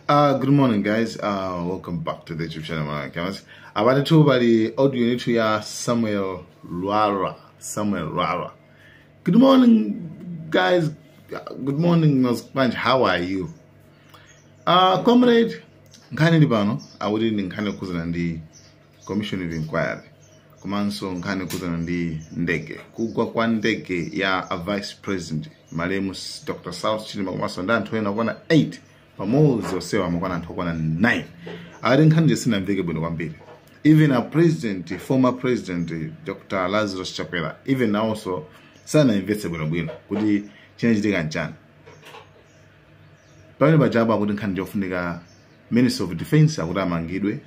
Good morning, guys. Welcome back to the YouTube channel. Malawi Cameras. Abale tu pali audio yetu ya Samuel Lwara. Samuel Lwara. Good morning, guys. Good morning, Nosbanj. How are you? Comrade, nkhani ili pano akuti ndi nkhani yokhuzana ndi Commission of Inquiry komanso nkhani yokhuzana ndi ndege, kugwa kwa ndege ya a Vice President malemu Dr. Saulos Chilima komanso ndi anthu ena okwana 8 pamodzi, onsewa amakwana anthu okwana 9. Akuti nkhani sinamveke bwino kwambiri. Even a president, former President Dr. Lazarus Chakwera, even nawonso sanayimvetse bwinobwino kuti chinachitika nchani pamene pajapa. Akuti nkhani chofunika Minister of Defense akuti amangidwe,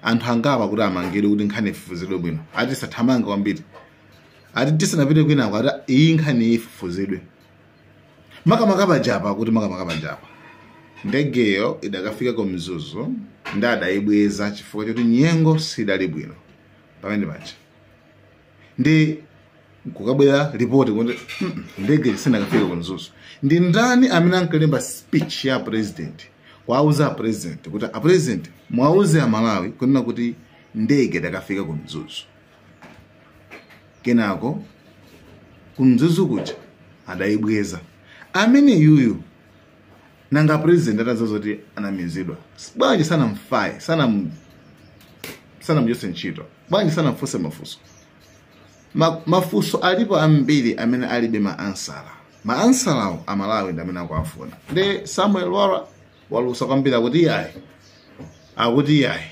anthu angapo akuti amangidwe kuti nkhani ifufuzidwe bwino. Ati sathamanga kwambiri, ati tisanapite kwinako, ati iyi nkhani ifufuzidwe makamaka pajapa. Akuti makamaka pajapa ndegeyo idakafika ku Mzuzu ndi adayibweza chifukwa choti nyengo sidali bwino pamene paja, ndi kukabwera ripoti kuti ndege sinakafika ku Mzuzu. Ndi ndani amene ankalemba speech ya president kwauza president kuti, "A president, mwauze Amalawi kunena kuti ndege idakafika ku Mzuzu"? Kenako ku Mzuzu kuja adayibweza amene yuyu. Nanga president ataza zoti anamizidwa, bwanji sanamfaye, sanamuchotse ntchito? Bwanji sanamfunse mafunso? Mafunso alipo ambiri amene alibe ma answer. Ma answerawo Amalawi ndi amene akuafuna. Ndi Samuel Lwara walusa kwambiri, akuti iyayi, akuti iyayi.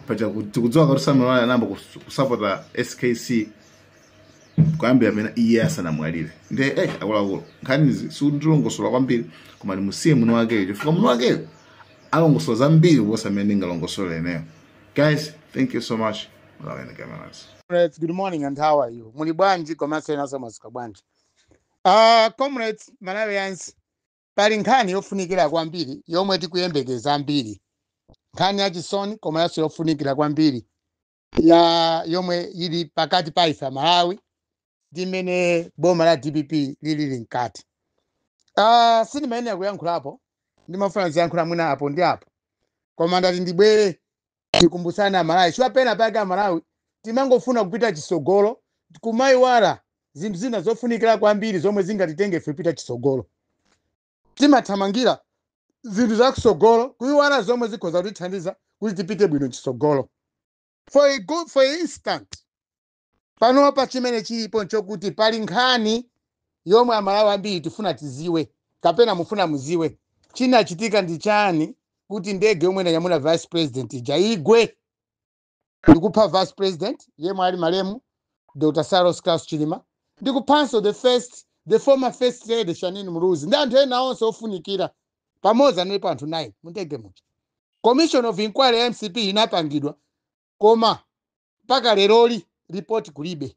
Paja tikudziwa kuti Samuel Lwara anayamba kusapota SKC kuyambira amene iye asanamwalire. Ndi akuluakulu, nkhanizi sikundilongosola kwambiri, koma ndimusiye muno wakeyo chifukwa muno wakeyo alongosola zambiri kuposa amene ndingalongosole ineyo. Guys, thank you so much. Malawi Cameras. Comrades, good morning and how are you? Muli bwanji komanso ena mwadzuka bwanji? Comrades, Malawians, pali nkhani yofunikira kwambiri yomwe tikuyembekeza ambiri. Nkhani yachisoni komanso yofunikira kwambiri ya yomwe ili pakati pa ife Malawi ndi imene boma la DPP lilili mkati. Sindimayenera kuyankhulapo, ndimafuna ziyankhula mwina apo ndi apo. Koma ndati ndibwere tikumbusane Amalawi. Chifukwa pena pake Amalawi timangofuna kupita chisogolo, kumayiwala zinthu zina zofunikira kwambiri zomwe zingatitenge ife kupita chisogolo. Timathamangira zinthu zakusogolo, kuyiwala zomwe zikhoza kutithandiza kuti tipite bwino chisogolo. For instant, panopa chimene chilipo nchokuti pali nkhani yomwe Amalawi ambiri tifuna tiziwe kapena mufuna muziwe: chinachitika ndi chani kuti ndege yomwe inanyamula Vice President ija igwe ndikupha Vice President yemwe ali malemu Dr. Saulos Klaus Chilima, ndikuphanso the former First Lady Shanini Muluzi ndi anthu ena onse ofunikira? Pamodzi analipo anthu 9 mundege muja. Commission of Inquiry ya MCP inapangidwa, koma mpaka leroli ripoti kulibe,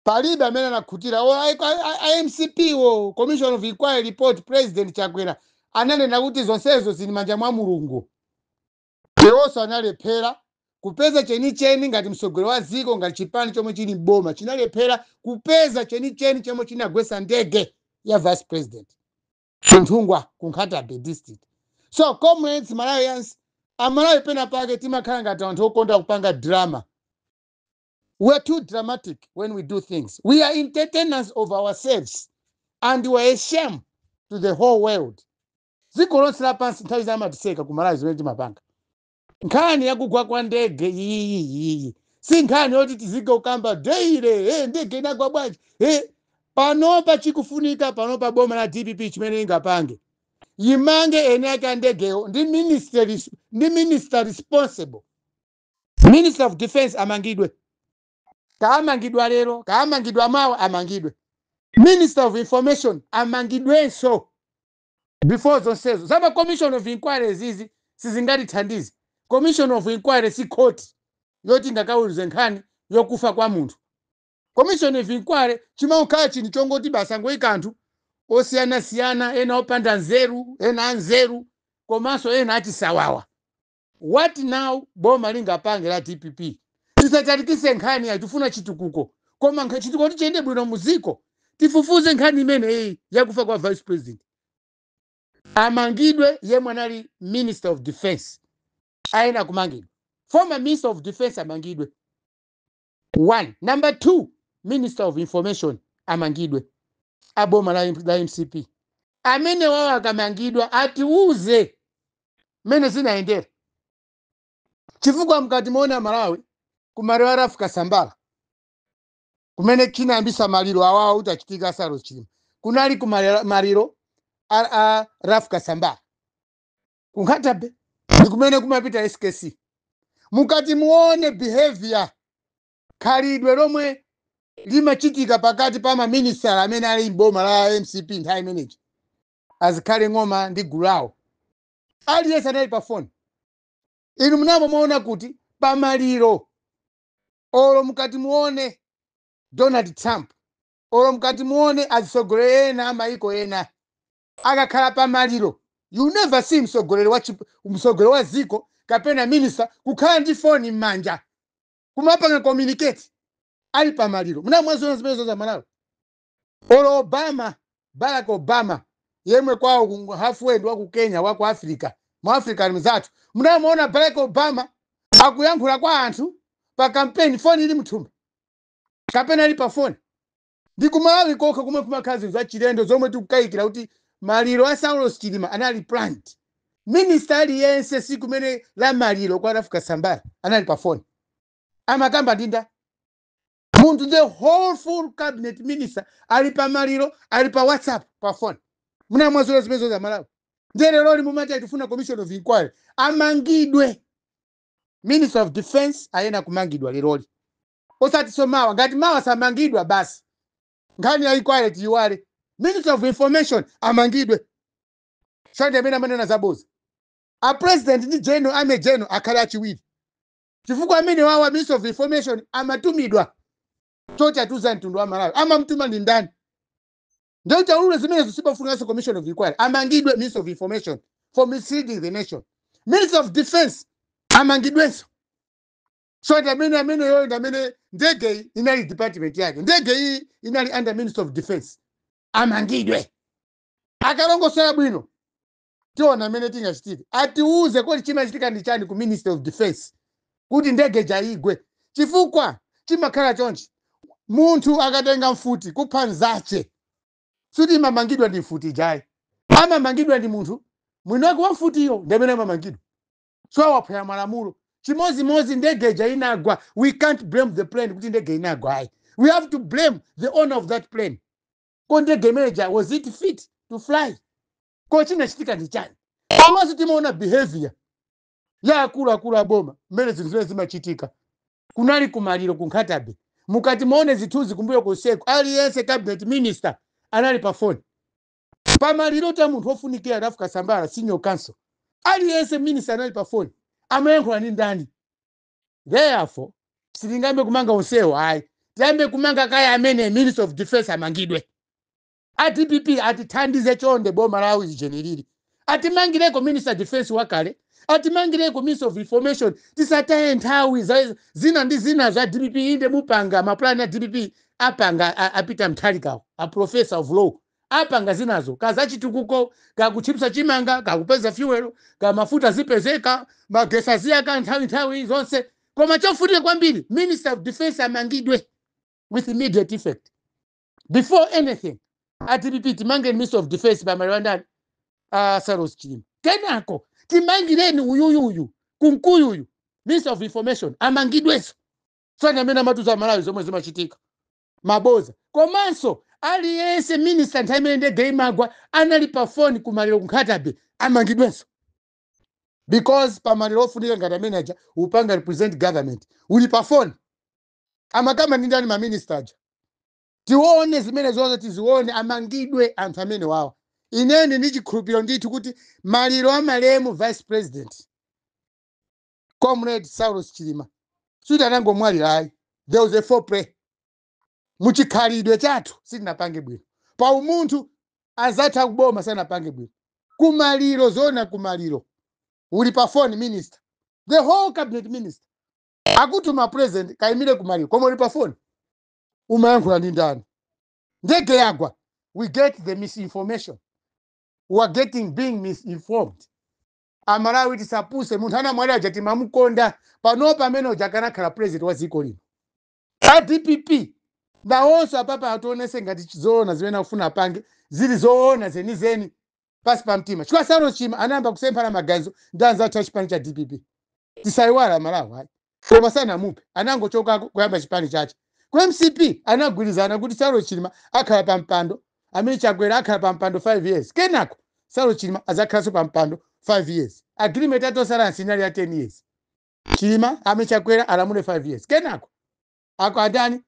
palibe amene anakhutira. A MCP wo, Commission of Inquiry report, President Chakwera ananena kuti zonsezo zili manja mwa Mulungu. Iwonso analephera kupeza chenicheni ngati mtsogoleri wa dziko, ngati chipani chomwe chili mboma chinalephera kupeza chenicheni chomwe chinagwetsa ndege ya Vice President Nthungwa ku Nkhata Bay district. So comrades, Malawians, Amalawi pena pake timakhala ngati anthu okonda kupanga drama. We are too dramatic when we do things. We are entertainers of ourselves and we are a shame to the whole world. Dziko lonse lapansi nthawi zamatiseka ku Malawi zimene timapanga. Nkhani yakugwa kwa ndege iyi, iyi si nkhani yoti tizige kukamba daily, hey, ndege inagwa bwanji, hey. Panopa chikufunika panopa, boma la DPP chimene ingapange, yimange ene ake a ndegeyo ndi minister responsible, Minister of Defense amangidwe. Kaamangidwa lero, kaamangidwa mawa, amangidwe. Minister of Information amangidwenso. Before zonsezo zama commission of inquiry zizi sizingatithandize. Commission of inquiry si court yoti ingakaweruze nkhani yokufa kwa munthu. Commission of inquiry chimakhala chinthu chongoti basa ngoyika anthu osiyanasiyana, ena opanda nzeru, ena anzeru, komanso ena achisawawa. What now boma lingapange la DPP? Tisatalikise nkhani yayi, tifuna chitukuko, koma chitukuko tichiyende bwino muziko. Tifufuze nkhani imene iyi yakufa kwa Vice President. Amangidwe yemwe anali Minister of Defense, ayenera kumangidwa. Former Minister of Defense amangidwe, one. Number two, Minister of Information amangidwe, aboma la MCP amene wawo. Akamangidwa atiuze mmene zinayendera, chifukwa mkati moona Malawi, kumaliro a Ralph Kasambara, kumene chinayambisa maliro awawo kuti achitika Saulos Chilima, kunali ku maliro a Ralph Kasambara ku Nkhata Bay, ndi kumene kumapita SKC. Mukati muone behavior, khalidwe lomwe limachitika pakati pa maminisitala amene ali mboma la MCP nthawi imeneyi, azikhale Ng'oma ndi gulu lawo, aliyense anali pa foni. Inu munamo muona kuti pamaliro, olo mukati muone Donald Trump, olo mukati muone atsogoleri ena amayiko ena, akakhala pamaliro, you never see mtsogoleri wa ziko kapena minister kukhala ndi foni m'manja kumapanga communicate ali pamaliro. Munamwaziona zimenezo za Malawi? Olo Obama, Barack Obama, yemwe kwawo halfway ndi wa ku Kenya, wa ku Africa, mu Africa mzathu, munamuona Barack Obama akuyankhula kwa anthu pa campaign foni ili mthumba kapena ali pa foni? Ndi kumalawi kokha kumwe kumakhala zinthu zachilendo zomwe tikukayikira kuti maliro a Saulos Chilima anali planned. Minister aliyense siku kumene la maliro kwa Ralph Kasambara anali pa foni, amakamba ndinda munthu. The whole full cabinet minister ali pa maliro, ali pa WhatsApp pa phone. Munamwazula zimenezo za Malawi? Ndiye lero mumati atifuna commission of inquiry. Amangidwe Minister of Defense, ayena kumangidwa leroli, osati so mawa. Ngati mawa samangidwa, basi, nkhani ya inquiry tiyiwale. Minister of Information amangidwe, sandi amene amanena zaboza. A President ndi General, ame General akhale achiwiri, chifukwa amene wawa Minister of Information amatumidwa choti atuza mtundu wa Malawi. Amamtuma ndi ndani? Ndekuti aulule zimenezo. Sipafunikanso commission of inquiry. Amangidwe Minister of Information for misleading the nation. Minister of Defense amangidwenso. So ndi amene yoyo ndi amene ndege iyi inali department yake, ndege iyi inali under Minister of Defense. Amangidwe. Akalongosera bwino, tiona amene tingachitike. Atiuze kodi chimachitika ndi chani ku Minister of Defense kuti ndege jaigwe, chifukwa chimakhala chonchi: munthu akatenga mfuti kupha mzache, suti imamangidwa ndi mfuti jayi, amamangidwa ndi munthu mwini wake wa mfutiyo, ndi amene amamangidwa. So awaphwanya malamulo. Chimozimozi ndegeja inagwa, we can't blame the plane kuti ndege inagwa, ayi. We have to blame the owner of that plane. Ko ndege imeneja, was it fit to fly? Ko chinachitika ndi chani? Komanso timaona behavior ya akuluakulu aboma mmene zinthu zimene zimachitika. Kunali kumaliro ku Nkhata Bay, mukati muone zithunzi kumbuyo kuseko, aliyense cabinet minister anali pa foni pamaliro ta munthu ofunikira Ralph Kasambara, senior counsel. Aliyense minister anali pa foni, amayankhula ndi ndani? Therefore sitingambe kumanga onsewo, ayi. Tiyambe kumanga kaya amene Minister of Defense amangidwe. A DPP atithandize chonde, boma lawo ijenilili, atimangireko Minister Defense wakale, atimangireko Minister of Information. Tisataye nthawi zina ndi zina za DPP. Inde, mupanga mapulani a DPP, apanga apita Mthalikawo, a professor of law, apanga zinazo kazachitukuko, kakutchipsa chimanga, kakupeza fuel, kamafuta zipezeka, magesi aziyaka nthawi nthawi zonse. Koma chofunika kwambiri, Minister of Defense amangidwe with immediate effect. Before anything, a DPP, timangeni Minister of Defense pamaliro andani? Saulos Chilima. Kenako timangireni uyuyuyu Kunkuyuyu, Minister of Information, amangidwenso. Sani amene amatuza Malawi zomwe zimachitika, maboza. Komanso aliyense minister nthawi imene ndege imagwa anali pa foni kumaliro ku Nkhata Bay amangidwenso, because pamaliro ofunika ngati amene aja upanga represent government, uli pa foni, amakamba ndi ndani maminista aja? Tione zimene zonse, tizione. Amangidwe anthu amene wawa. Inene ndi chikhulupiriro ndithu kuti maliro amalemu Vice President Comrade Saulos Chilima suti anangomwalira, ayi. There was a foul play. Muchikhalidwe chathu sitinapange bwino, pa umunthu azathu akuboma sanapange bwino. Kumaliro zona, kumaliro uli pa phone, minister, the whole cabinet minister akutuma President kayimire kumaliro, koma uli pa phone, umayankhula ndi ndani? Ndege yagwa, we get the misinformation. We are getting being misinformed. Amalawi, tisapuse. Munthu anamwalira aja timamukonda. Panopa amene uja akanakhala president wa dziko lino. A DPP nawonso apapa ationese ngati zoona zimene akufuna apange zili zoona zenizeni pasi pa mtima, chifukwa Saulos Chilima anayamba kusemphana maganizo ndi anzathu a chipani cha DPP. Tisayiwala, Malawi, ayi, koma sanamuphe, anangochokako kuyamba chipani chache. Ku MCP anagwirizana kuti Saulos Chilima akhala pa mpando, amene Chakwera akhala pa mpando 5 years, kenako Saulos Chilima azakhalanso pa mpando 5 years. Agreement atosalansi inali ya 10 years. Chilima amene Chakwera alamule 5 years, kenako ako adani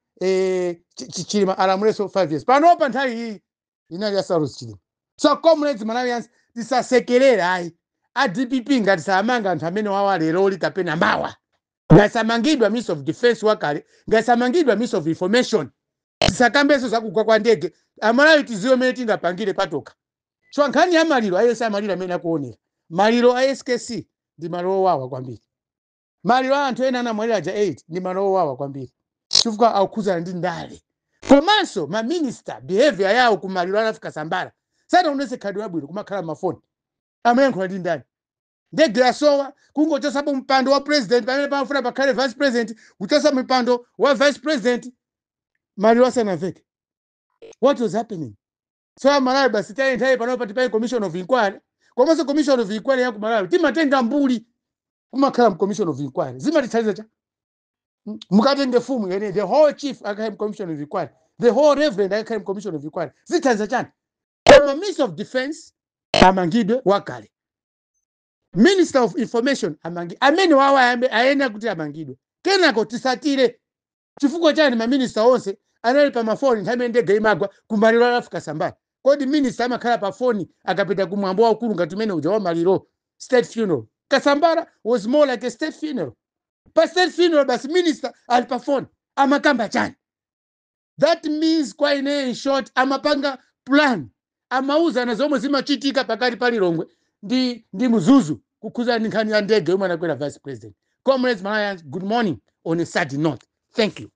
Chilima alamulenso 5 years. Panopa nthawi iyi inali ya Saulos Chilima. So comrades, Malawians, tisasekerere ayi. A DPP ngati samanga anthu amene wawa leroli kapena mawa, ngati samangidwa Minister of Defense wakale, ngati samangidwa Minister of Information, tisakambenso zakugwa kwa ndege. Amalawi, tiziwe mene tingapangire patoka. So nkhani ya maliro ayese, amaliro amene akuonera, maliro a SKC ndi maliro owawa kwambiri. Maliro a anthu ena anamwalira aja 8 ndi maliro owawa kwambiri, chifukwa akukhuzana ndi ndale. Komanso maminista, behavior yawo kumaliro anafika sambala, sanaonese khalidwe labwino, kumakhala mafoni, amayankhula ndi ndani? Ndege yasowa, kungochosapo mpando wa president pamene pamafuna pakhale vice president, kuchosa mpando wa vice president maliro asanamveke. What was happening? So Amalawi, basi, tayi nthawi panopa tipaye commission of inquiry. Komanso commission of inquiry ya ku Malawi timatenga mbuli kumakhala mu commission of inquiry. Zimatithandiza cha mukatenge fumu yene, the whole chief akakhale mu commission of inquiry, the whole reverend akakhale mu commission of inquiry, zithandiza chani? Koma Minister of Defense amangidwe wakale, Minister of Information amangi amene wawo ayambe ayenera kuti amangidwe, kenako tisatire. Chifukwa chani maminista onse anali pa mafoni nthawi imene ndege imagwa kumaliro alafika sambala? Kodi minista amakhala pa foni akapita kumwambo waukulu ngati umene uja wa maliro, state funeral? Kasambara was more like a state funeral. Pa state funeral basi minister ali pa foni, amakamba chani? That means kwa ine, in short, amapanga plan, amauzana zomwe zimachitika pakati pa Lilongwe ndi Mzuzu kukhuzana ndi nkhani ya ndege yomwe anakwera vice president. Comrades, Malawians, good morning on a sad note. Thank you.